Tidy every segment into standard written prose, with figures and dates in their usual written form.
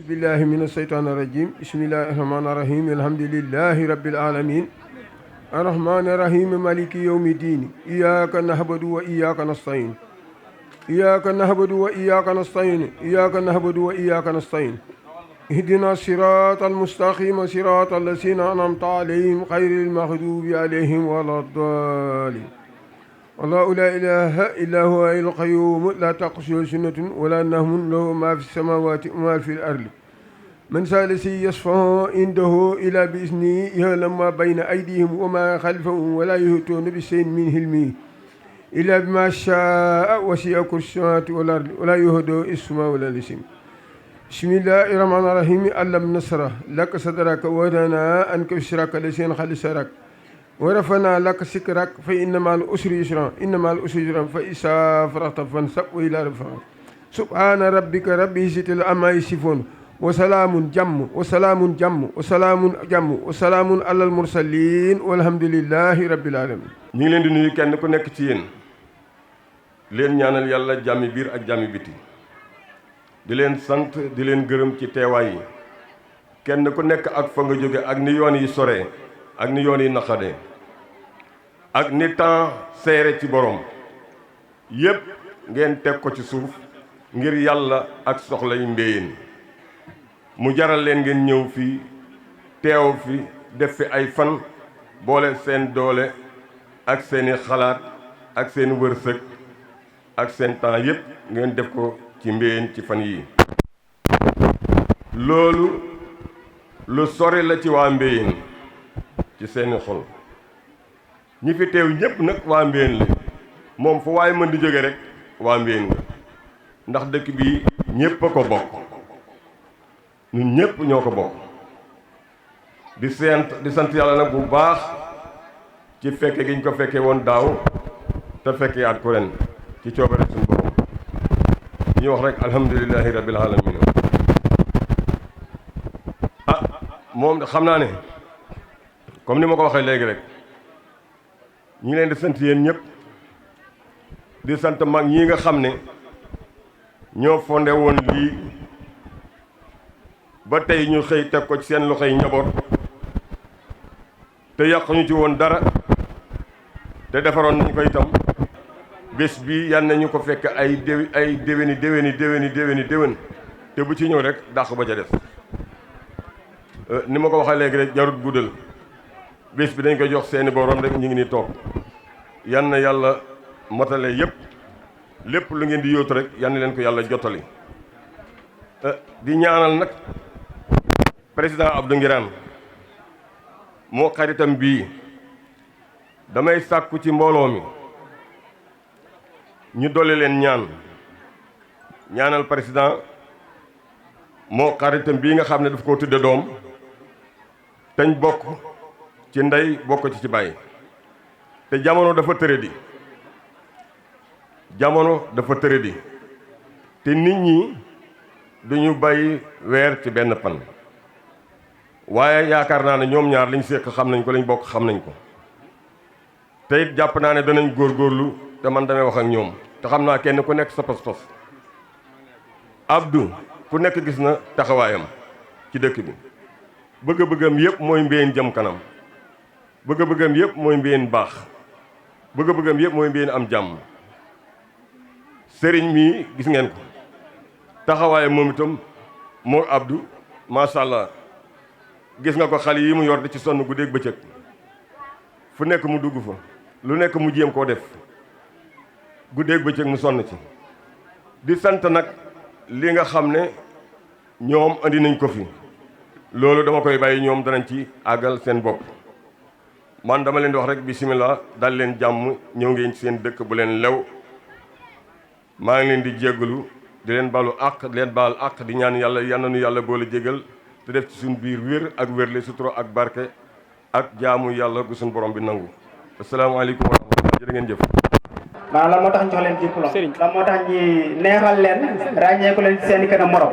بالله من الشيطان الرجيم بسم الله الرحمن الرحيم الحمد لله رب العالمين الرحمن الرحيم مالك يوم الدين إياك نعبد وإياك نستعين إياك نعبد وإياك نستعين إياك نعبد وإياك نستعين اهدنا الصراط المستقيم صراط الذين أنعمت عليهم غير المغضوب عليهم ولا الضالين الله لا إله إلا هو القيوم لا تأخذه سنة ولا نوم له ما في السماوات وما في الأرض من ذا الذي يشفع عنده إلا بإذنه يعلم ما بين أيديهم وما خلفهم ولا يحيطون بشيء من علمه إلا بما شاء وسع كرسيه والأرض ولا يهده السماء ولا الجسم بسم الله الرحمن الرحيم ألم نشرح لك صدرك ووضعنا عنك وزرك الذي أنقض ظهرك ورفعنا لك ذكرك فإن مع العسر يسرا إن مع العسر يسرا فإذا فرغت فانصب وإلى ربك سبحان ربك رب العزة عما يصفون وسلام جم وسلام جم وسلام جم وسلام على المرسلين والحمد لله رب العالمين. ñu ngi leen di nuyu kenn ku nekk ci yéen leen ñaanal yàlla jàmmi biir ak jàmmi biti di leen sant di leen gërëm ci teewaay yi kenn ku nekk ak fa nga jóge ak ni yoon yi soree ak ni yoon yi naqadee ak ni temps seere ci borom yépp ngeen teg ko ci suuf ngir yàlla ak soxlay mbéyeen mu jaral leen ngeen ñëw fii teew fi def fi ay fan boole seen doole ak seeni xalaat ak seen wërsëg ak seen temps yépp ngeen def ko ci mbéyeen ci fan yii loolu lu sori la ci waa mbéyeen ci seeni xol ñi fi teew ñépp nag waa mbéyeen la moom fu waaye mën di jóge rek waa mbéyeen nga ndax dëkk bi ñépp a ko bokk ñun ñépp ñoo ko bokk di sant yàlla nag bu baax ci fekke gi ñu ko fekkee woon daaw te fekkee at ko ren ci coobare suñu borom ñu wax rek alhamdulillahi rabbil alamin moom xam naa ne comme ni ma ko waxee léegi rek ñu ngi leen di sant yéen ñëpp di sant mag ñi nga xam ne ñoo fondé woon lii ba tey ñu xëy teg ko ci seen loxoy njaboot te yàquñu ci woon dara te defaroon nañu ko itam bés bi yal nañu ko fekk ay déwéni déwén te bu ci ñëw rek dàq ba ca des ni ma ko waxee léegi rek jarut guddal bés bi dañ ko jox seeni borom rek ñu ngi ni toog yal na yàlla motale yépp lépp lu ngeen di yóotu rek yal na leen ko yàlla jottali di ñaanal nag président Abdou Nguirane moo xaritam bii damay sàkku ci mbooloo mi ñu dolli leen ñaanal président moo xaritam bii nga xam ne daf koo tudde doom teñ bokk ci ndey bokk ci baay te jamono dafa tëradi te nit ñi duñu bàyyi weer ci benn pan waaye yaakaar naa ne ñoom ñaar liñ séq xam nañ ko lañ bokk xam nañ ko te it jàpp naa ne danañ góorgóorlu te man damay wax ak ñoom te xam naa kenn ku nekk sa pas-pas Abdou ku nekk gis na taxawaayam ci dëkk bi bëgg-bëggam yëpp mooy mbéyeen jëm kanam bëgg-bëggam yëpp mooy mbéyeen baax bëgg-bëggam yëpp mooy mbéyeen am jàmm sëriñ mii gis ngeen ko taxawaayam moom itam moo Abdou macha allah gis nga ko xale yi mu yor di ci sonn guddeeg bëccëg fu nekk mu dugg fa lu nekk mu jéem koo def guddeeg bëccëg mu sonn ci di sant nag li nga xam ne ñoom andi nañ ko fi loolu dama koy bàyyi ñoom danañ ci àggal seen bopp man dama leen di wax rek bismillah dal leen jàmm ñëw ngeen ci seen dëkk bu leen lew maa ngi leen di jéggalu di leen balu àq di leen baal àq di ñaan yàlla yal na nu yàlla boole jégal te def ci suñu biir wér ak wérle sutura ak barke ak jaamu yàlla gu suñu borom bi nangu asalaamaaleykum wa rahmatulah jërë ngeen jëf. maanaam lan moo tax ñu jox leen diplôme lan moo tax ñi neexal leen ràññeeku leen ci seen i kanam morom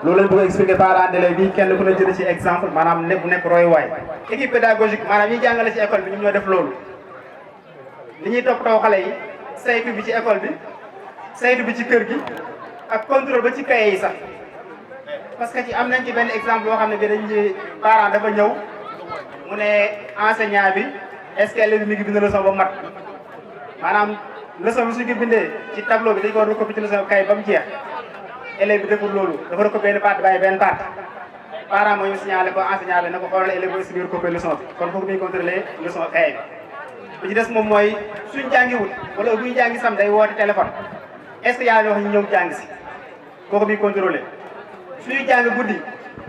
loolu lañ bëgg a expliquer parents d'élèves bi kenn ku ne jël ci exemple maanaam ne bu nekk royuwaay. équipe pédagogique maanaam ñi jàngale ci école bi ñoom ñoo def loolu li ñuy toppatoo xale yi saytu bi ci école bi saytu bi ci kër gi ak contrôle ba ci cahier yi sax parce que ci am nañ ci benn exemple boo xam ne bi dañ ci parent dafa ñëw mu ne enseignant bi est-ce que élève bi mi ngi bind leçon ba mat maanaam leçon bi su ñu ko bindee ci tableau bi dañ ko war a recopier ci leçon kay ba mu jeex élève bi deful loolu dafa recopier benn partie bàyyi benn partie parent mooy signalé ko enseignant bi na ko xoolal élève bi est-ce que mi recopier leçon bi kon foofu muy contrôler leçon kay bi ci des moom mooy suñ jàngiwul wala buy jàngi sam day woote téléphone est-ce que yàlla wax ñu ñëw jàng si kooku muy contrôler suñuy jàng guddi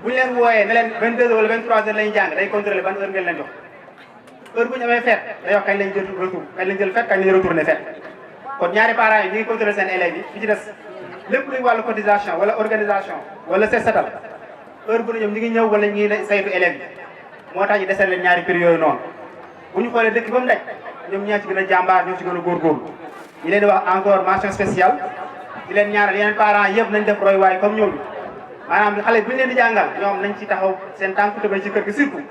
bu ñu leen wooyee ne leen 22 heures wala 23 heures lañu jàng day contrôler ban heure ngeen leen jox heure bu ñu amee fête day wax kañ lañ jël retour kañ lañ jël fête kañ lañ retourné fête kon ñaari parents yi ñu ngi contrôler seen élèves yi fi ci des lépp luy wàllu cotisation wala organisation wala set setal heure bu ne ñoom ñu ngi ñëw wala ñu ngi saytu élèves yi moo tax ñu desal leen ñaari prix yooyu noonu bu ñu xoolee dëkk ba mu daj ñoom ñaa ci gën a jàmbaar ñoo ci gën a góorgóorlu ñu leen di wax encore mention spéciale di leen ñaanal yeneen parents yëpp nañ def roy waay comme ñoom maanaam xale bu ñu leen di jàngal ñoom nañ ci taxaw seen tànk tëbay ci kër gi surtout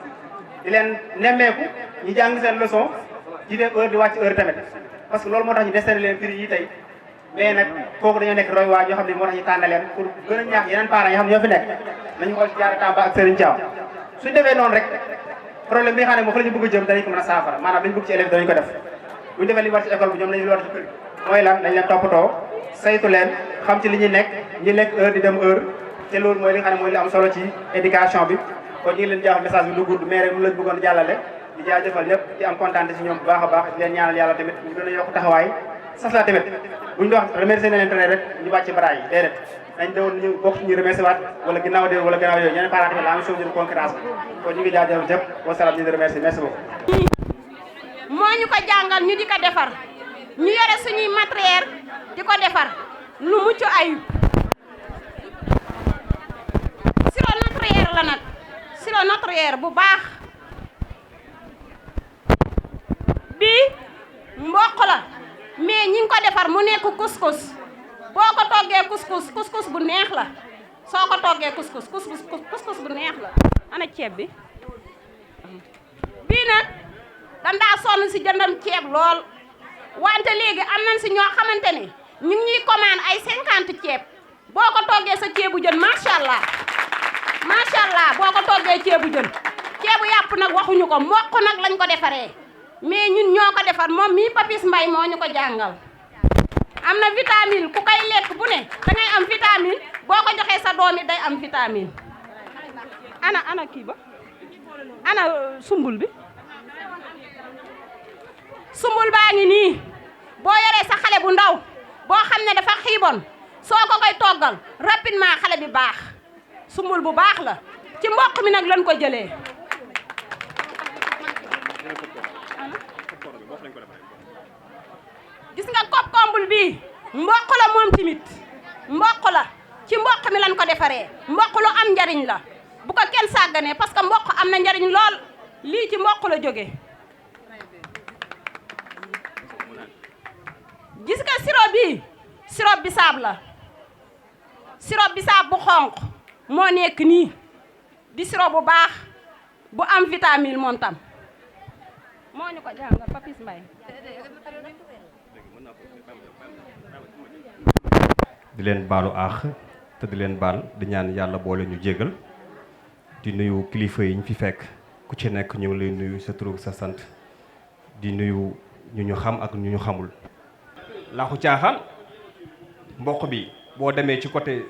di leen nemmeeku ñu jàng seen leçon di def heure di wàcc heure tamit parce que loolu moo tax ñu desserrer leen prix yi tey mais nag kooku dañoo nekk roy waay yoo xam ne moo tax ñu tànn leen pour gën a ñaax yeneen parents yi xam ne ñoo fi nekk nañu xool ci Diarra Tamba ak Serigne Thiaw suñ defee noonu rek problème bi nga xam ne moo fa la ñu bëgg a jëm danañ ko mën a saafara maanaam lañu bëgg ci élève danañ ko def bu ñu defee li war ci école bi ñoom lañu war ci kër mooy lan nañ leen toppatoo saytu leen xam ci li ñuy nekk ñi lekk heure di dem heure te loolu mooy li nga xam ne mooy li am solo ci éducation bi kon ñu ngi leen jaaxal message bi lu gudd mais rek lu lañ bëggoon jàllale di jaajëfal ñëpp di am kontaan ci ñoom bu baax a baax di leen ñaanal yàlla tamit ñu gën a yokk taxawaay sas la tamit bu ñu wax remercier na leen tane rek ñu wàcc baraay yi déedéet dañ doon ñu bokk ñu remercier waat wala ginnaaw de wala ginnaaw yooyu ñeneen parents tamit la même chose ñu concurrence bi kon ñu ngi jaajëfal ñëpp wasalaam ñu remercier merci beaucoup moo ñu ko jàngal ñu di ko defar ñu yore suñuy matériel di ko defar lu mucc ayib sirop naturel la nag sirop naturel bu baax bii mboq la mais ñi ngi ko defar mu nekk couscous boo ko toggee couscous bu neex la soo ko toggee couscous bu neex la ana ceeb bi bii nag dañ daa sonn si jëndam ceeb lool wante léegi am nañ si ñoo xamante ne ñu ngi ñuy commande ay 50 ceeb boo ko toggee sa ceebu jën macha allah boo ko toggee ceebu jën ceebu yàpp nag waxuñu ko mboq nag lañ ko defaree mais ñun ñoo ko defar moom mii Papis Mbaye moo ñu ko jàngal am na vitamine ku koy lekk bu ne da ngay am vitamine boo ko joxee sa doom it day am vitamine ana kii ba ana sumbul bi sumbul baa ngi nii boo yoree sa xale bu ndaw boo xam ne dafa xiibon soo ko koy toggal rapidement xale bi baax sumbul bu baax la ci mboq mi nag lañ ko jëlee gis nga kopp-kombul bii mboq la moom tamit mboq la ci mboq mi lañ ko defaree mboq lu am njariñ la bu ko kenn sàgganee parce que mboq am na njariñ lool lii ci mboq la jógee gis nga sirop bisaab la sirop bisaab bu xonq moo nekk nii di sirop bu baax bu am vitamine moom tam moo ñu ko jàngal Papis Mbaye di leen baalu àq te di leen baal di ñaan yàlla boole ñu jégal di nuyu kilifa yi ñu fi fekk ku ci nekk ñu ngi lay nuyu sa tur sa sant di nuyu ñu ñu xam ak ñu ñu xamul. laaxu caaxaan mboq bi boo demee ci côté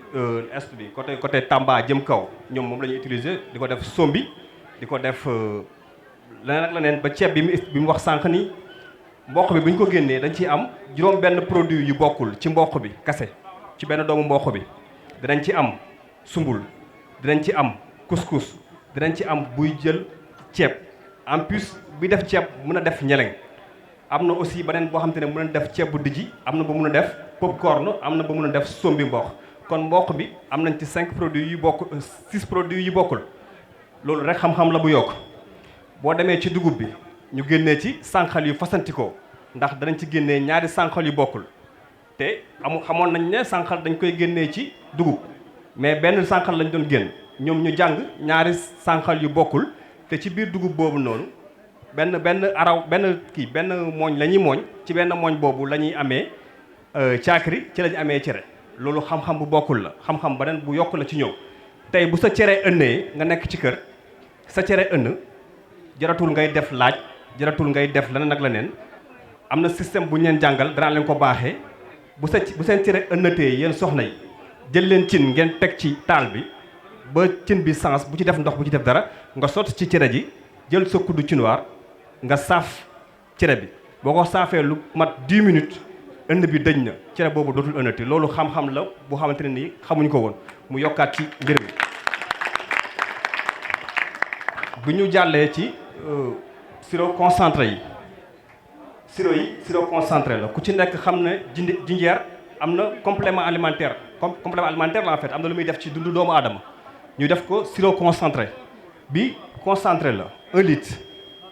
est bi côté Tamba jëm kaw ñoom moom la ñuy utiliser di ko def sombi di ko def leneen ak leneen ba ceeb bi mu wax sànq ni mboq bi bu ñu ko génnee dañ ciy am juróom benn produit yu bokkul ci mboq bi kase ci benn doomu mboq bi dinañ ci am sumbul dinañ ci am couscous dinañ ci am buy jël ceeb en plus bi def ceeb mën a def ñeleng am na aussi beneen boo xam te ne mën a def ceeb bu dijji am na ba mën a def popcorn am na ba mën a def sombi mboq kon mboq bi am nañ ci 5 produits yu bokk 6 produits yu bokkul loolu rek xam-xam la bu yokk boo demee ci dugub bi ñu génnee ci sànqal yu fasantikoo ndax danañ ci génnee ñaari sànqal yu bokkul te xamoon nañ ne sànqal dañ koy génnee ci dugub mais benn sànqal lañ doon génn ñoom ñu jàng ñaari sànqal yu bokkul te ci biir dugub boobu noonu benn mooñ la ñuy mooñ ci benn mooñ boobu la ñuy amee caakiri ci la ñu amee cere loolu xam-xam bu bokkul la xam-xam beneen bu yokk la ci ñëw tey bu sa cere ënnee nga nekk ci kër sa cere ënn jaratul ngay def laaj jaratul ngay def leneen ak leneen am na système bu ñu leen jàngal danaa leen ko baaxee bu seen cere ënnatee yéen soxna yi jël leen cin ngeen teg ci taal bi ba cin bi sens bu ci def ndox bu ci def dara nga sotti ci cere ji jël sa kuddu cinoir nga saaf cere bi boo ko saafee lu mat 10 minutes ënn bi dëñ na cere boobu dootul ënnati loolu xam-xam la bu xamante ne nii xamuñ ko woon mu yokkaat ci mbir mi bu ñu jàllee ci sirop concentré yi sirop concentré la ku ci nekk xam ne jinjeer am na complément alimentaire complément alimentaire la en fait am na lu muy def ci dundu doomu aadama ñu def ko sirop concentré bi concentré la 1 litre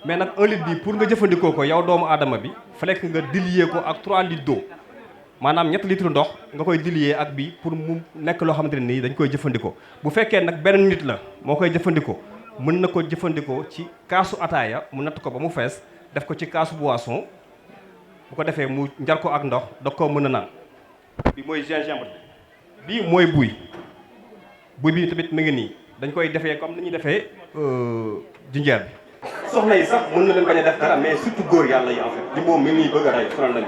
mais nag 1 litre bi pour nga jëfandikoo ko yow doomu aadama bi fallait que nga diluer ko ak 3 litres d'eau maanaam 7 litres ndox nga koy diluer ak bi pour mu nekk loo xamante ne nii dañ koy jëfandikoo bu fekkee nag benn nit la moo koy jëfandikoo mën na ko jëfandikoo ci kaasu ataaya mu natt ko ba mu fees def ko ci kaasu boisson bu ko defee mu njar ko ak ndox da koo mën a naan bi mooy gingembre bii mooy buy bi tamit mu ngi nii dañ koy defee comme ni ñuy defee jinjeer bi soxna yi sax mën na leen bañ a def dara mais surtout góor yàlla yi en fait di boobu mi ngi bëgg a rey sonal nañu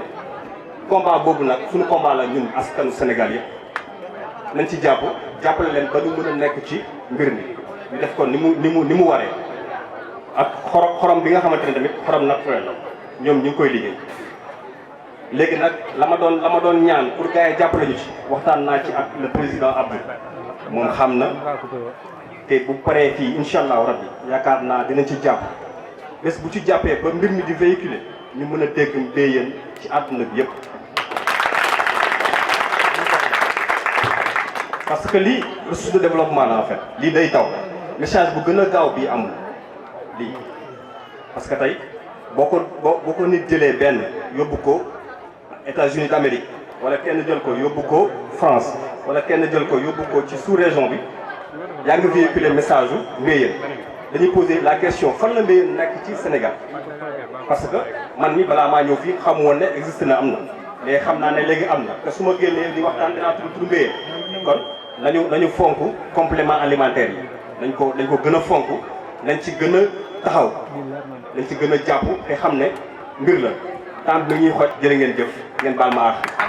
combat boobu nag suñu combat la ñun askanu Sénégal yëpp nañ ci jàppale leen ba ñu mën a nekk ci mbir mi ñu def ko ni mu waree ak xorom bi nga xamante ne tamit xorom naturel la ñoom ñu ngi koy liggéey léegi nag la ma doon ñaan pour gars yi jàppale ñu ci waxtaan naa ci ak le président Abdou moom xam na te bu paree fii incha allahu rabbi yaakaar naa dinañ ci jàpp bés bu ci jàppee ba mbir mi di véhiculer ñu mën a dégg mbéyeen ci àdduna bi yëpp. parce que lii processus de développement la en fait lii day taw message bu gën a gaaw bii amul lii parce que tey boo ko nit jëlee benn yóbbu ko États-Unis d'Amérique wala kenn jël ko yóbbu ko France wala kenn jël ko yóbbu ko ci sous-région bi yaa ngi véhiculer message u mbéyeen dañuy poser la question fan la mbéyeen nekk ci Sénégal parce que man mi balaa maa ñëw fii xamu woon ne existe na am na mais xam naa ne léegi am na te su ma génnee di waxtaan dinaa tudd mbéyeen kon nañu fonk complément alimentaire yi dañ ko gën a fonk nañ ci gën a taxaw nañ ci gën a jàpp te xam ne mbir la temps bi ñuy xoj jërë ngeen jëf ngeen baal ma àq